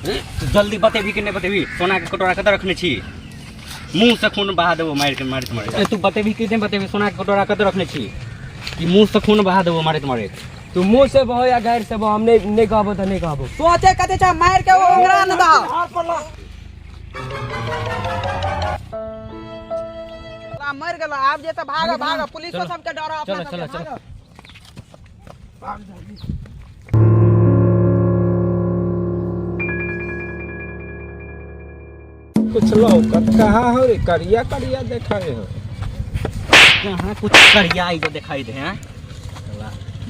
तू जल्दी बतेबी कि नहि बतेबी सोना के कटोरा कतऽ रखने छी मुंह से खून बहा देबो मारि के मारैत मारैत ए, तू बतेबी कि नहि बतेबी सोना के कटोरा कतऽ रखने छी कि मुंह से खून बहा देबो मारैत मारैत तू मुंह से बहो या गैर से बहो, हम नहीं नहीं कहबो तो नहीं कहबो। सोचे कते छ मार के ओंगरा न दा मर गेल। आब जे त भाग भाग, पुलिस सबके डर अपना चलो, सबके, चलो, चलो। भाग। कुछ लौकत कहाँ हो रे? करिया करिया देखाए हो। कहाँ कुछ करिया ई जो दिखाई दे हैं।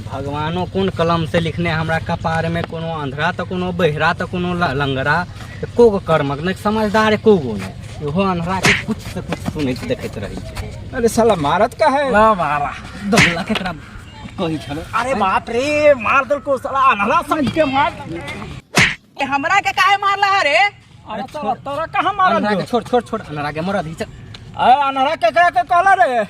भगवानो कोन कलम से लिखने हमरा कपार में, कोनो अंधरा तो कोनो बहिरा तो कोनो लंगड़ा, एको गो कर्मक नहि समझदार एको गो नहि। इहो अंधरा के कुछ से कुछ सुनैत देखैत रहै छै। अरे साला मारत का है? ना मारा दगला केकरा कहै छलो? अरे बाप रे, मार दल को साला अनहरा समझ के मार। ए, हमरा के काहे मारला है रे? अरे तोरा तोरा कहाँ मारल? अंधरा के छोड़ छोड़ छोड़, अंधरा के मरद ही चल। अरे अनहरा के कह के कहला रे?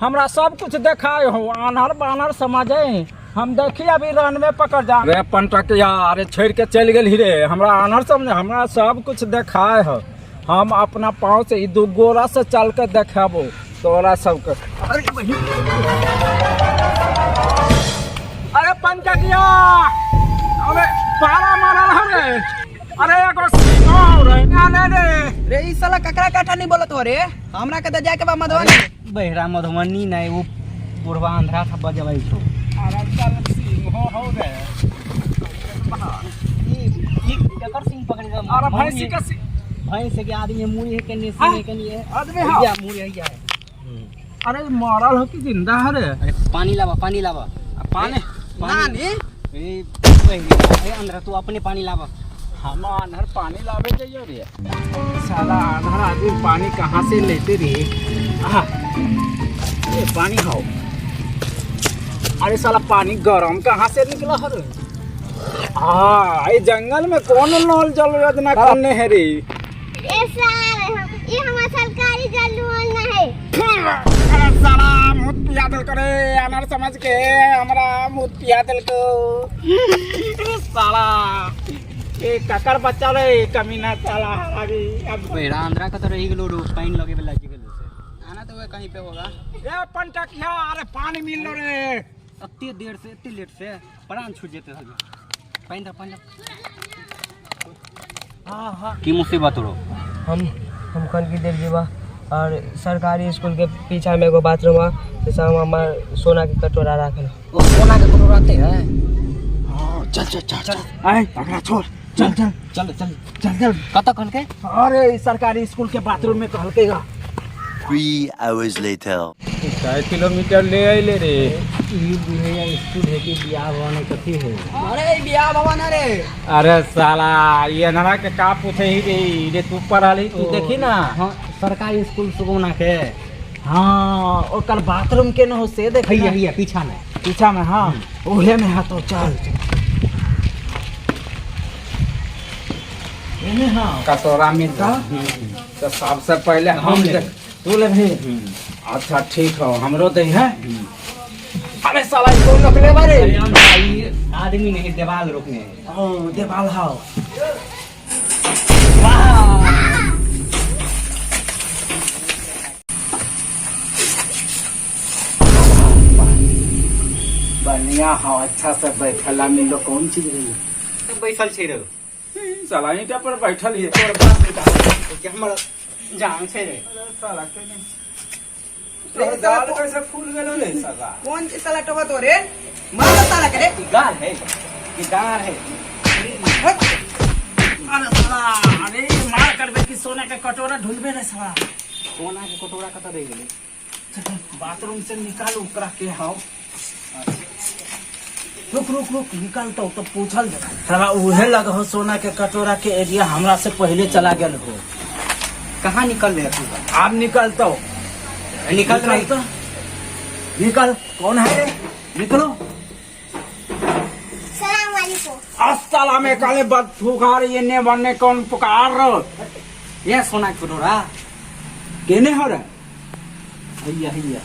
हमरा सब कुछ देखाए हो, अनहर बानर समझे हम। देखी अभी रन में पकड़ जा रे पंटकिया। अरे छोड़ के चल गेल ही रे, हमरा आनर समझे। हमरा सब कुछ देखाए हो, हम अपना पाँव से ई दू गोरा से चल के देखाबो तोरा सबके। अरे अरे पंचकिया, अरे पारा मारल हरे। अरे एगो सिंह रे ना रे रे। रे ई साला ककरा काटा नहीं बोलत हो रे? हमरा के त जाए के बा मधुबनी। बहिरा मधुबनी नहि, ओ बुढ़वा अंधरा था बजबै छौ। अरे चल, सिंह हो रे। ई केकर सिंह पकड़ि के? अरे भैंसी के सिंह। भैंस के आदमी मुड़ी है के नहीं सिंह के नहीं है। आदमी हो। हैया मुड़ी हैया है। अरे मरल हो कि जिंदा है रे? अरे पानी लावा, पानी लावा। पानी? नानी। ए बहिरा, ए अंधरा, तू अपने पानी लावा। हम आन्हर पानी लावे जाइयो रे? साला आन्हर आदमी पानी कहाँ से लेते रे? आहा, ये पानी हो। अरे साला पानी गरम कहाँ से निकला है रे? हाँ, ये जंगल में कौन नल जल योजना करने है रे? ए सर, ये हमारा सरकारी जल ना है। अरे साला मुँह पिया दिल करे, अनर समझ के हमरा मुँह पिया दिल को। अरे साला ए ककर बच्चा रे, कमीना साला अभी अब। बहिरा अंधरा कतऽ रहि गेलो रो? पानि लगे वाला गेलो से। आना तो कहीं पे होगा। ए पंटकिया, अरे पानी मिल रे। एते देर से, एते लेट से प्राण छूट जेतै। पानि दऽ, पानि दऽ। हाँ हाँ। की मुसीबत रो? हम खनकी देव जीवा और सरकारी स्कूल के पीछा में एगो बाथरूम है, जैसे हम हमार सोना के कटोरा राखल। ओ सोना के कटोरा आते है। हाँ, चल चल चल चल, आए अगला छोड़, चल चल। चल चल। चल चल। कतऽ कहलकै? अरे ई सरकारी स्कूल के बाथरूम में कहलकै गा। 3 hours later. 4 kilometre ले अले रे। ई बुढ़ैया स्कूल है कि बियाह भवन है, कथी है? अरे ई बियाह भवन है रे। अरे साला ये अनहरा के का पूछे ही रे? रे तू पढ़ल ही, तू देखी ना। हाँ, सरकारी स्कूल सुगौना के। हाँ, ओकर बाथरूम के न हो से देख। हैया हैया पीछा में। पीछा में, हाँ, ओहे में है तो चल एने। हाँ, कटोरा मिलता तो सबसे पहले हम लेबै। देख। तू लेबही? अच्छा ठीक हो, हमरो दे है। अरे साला ई कौन रखले बारे? अरे अंधरा, ई आदमी नहीं देवाल रोकने है। ओ देवाल हाउ। बढ़िया हाउ, अच्छा से बैठला मिलो। कौन चीज रे? बैसल छै रे। साला ईंटा पर बैठल ही। तोर बाप बेटा के हमर जान छै रे। साला के तोहर गाल कैसे फूल गेलो रे साला? कौन चीज साला टोबत हो रे? मार साला के रे। ई गाल है ई गाल है। अरे साला, अरे मार करबे कि सोना के कटोरा ढूंढबे रे साला? सोना के कटोरा कतऽ रहि गेलै? बाथरूम से निकाल ओकरा के। हाउ, रुक रुक रुक, निकाल तो पूछल जा साला। उहे लग हो सोना के कटोरा के एरिया, हमरा से पहले चला गेल हो। कहाँ निकल रहे तू? आब निकल तो। निकल रही। तो निकल, कौन है रे? निकलो। सलाम वालेकुम। अस्सलाम में काले बद फुकार, ये ने बनने कौन पुकार रो? ये सोना के कटोरा। केने हो रे? हैया हैया।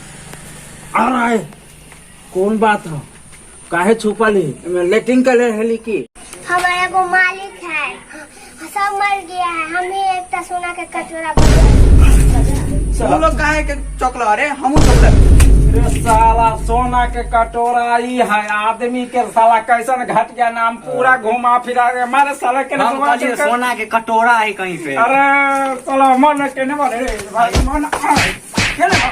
अरे कौन बात हो? काहे छुपली? लेटिंग कर हेली की? हमारा एगो मालिक है, चल गया है, हम ही एक सोना के कटोरा बचा। तू लोग काहे के चौकला अरे हमहू चौकले। रे साला सोना के कटोरा ई है आदमी के, साला कैसन घटिया नाम, पूरा घुमा फिरा के मारे साला के। हम कहलिए सोना के कटोरा है कहीं पे। अरे साला मन केने बारे रे भाई, मन केने बा?